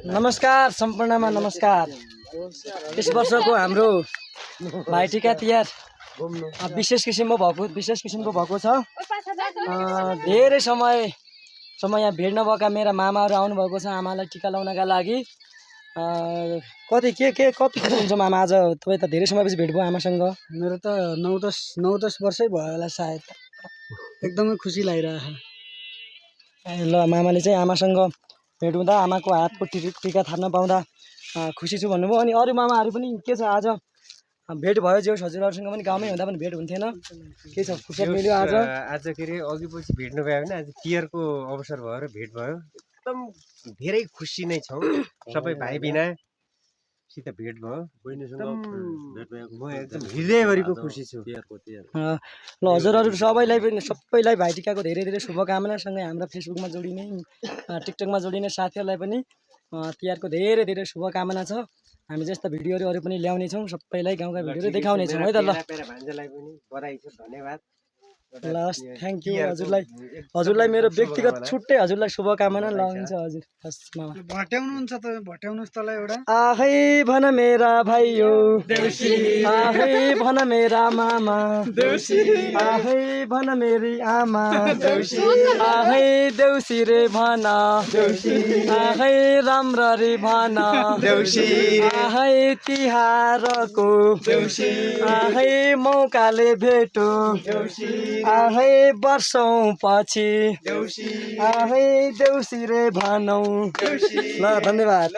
नमस्कार सम्पूर्णमा नमस्कार। यस वर्षको हाम्रो भाइटिका तिहार विशेष किसिमको भएको छ। धेरै समय यहाँ भेट नभएका मेरा मामाहरू आउनु भएको छ आमालाई टिका लाउनका लागि। कति खुसी हुन्छ मामा आज तपाईँ त धेरै समयपछि भेट भयो आमासँग? मेरो त 9-10 वर्षै भयो होला सायद। एकदमै खुसी लागिरहेछ। ल मामाले चाहिँ आमासँग भेट हुँदा आमाको हातको टिका थाप्न पाउँदा खुसी छु भन्नुभयो। अनि अरू मामाहरू पनि के छ आज भेट भयो जे हजुरहरूसँग पनि गाउँमै हुँदा पनि भेट हुन्थेन, के छ फुर्सद मिल्यो आज? आज के अरे अघि पछि भेट्नु भयो भने आज तिहारको अवसर भएर भेट भयो। एकदम धेरै खुसी नै छौँ सबै भाइ बिना सित भेट भयो। म एकदम हृदयभरिको खुसी छु। ल हजुरहरू सबैलाई भाइटिकाको धेरै धेरै शुभकामना। सँगै हाम्रा फेसबुकमा जोडिने टिकटकमा जोडिने साथीहरूलाई पनि तिहारको धेरै धेरै शुभकामना छ। हामी जस्ता भिडियोहरू अरू पनि ल्याउने छौँ, सबैलाई गाउँका भिडियोहरू देखाउने छौँ है त। ल भान्जालाई पनि बधाई छ, धन्यवाद। लस् थ्याङ्क यू हजुरलाई मेरो व्यक्तिगत छुट्टै हजुरलाई शुभकामना। ल हुन्छ हजुर। हस् मामा भट्याउनुहुन्छ त भट्याउनुस् तलाई एउटा। आहै भन मेरा भाइयो देउसी, आहै भन मेरा मामा देउसी, आहै भन मेरी आमा देउसी, आहै देउसी रे भन देउसी, आहै राम्ररी भन देउसी, आहै तिहारको देउसी, आहै मौकाले भेटो देउसी, आहै वर्षौं पछि देउसी, आहै देउसी रे भनौ। ल धन्यवाद।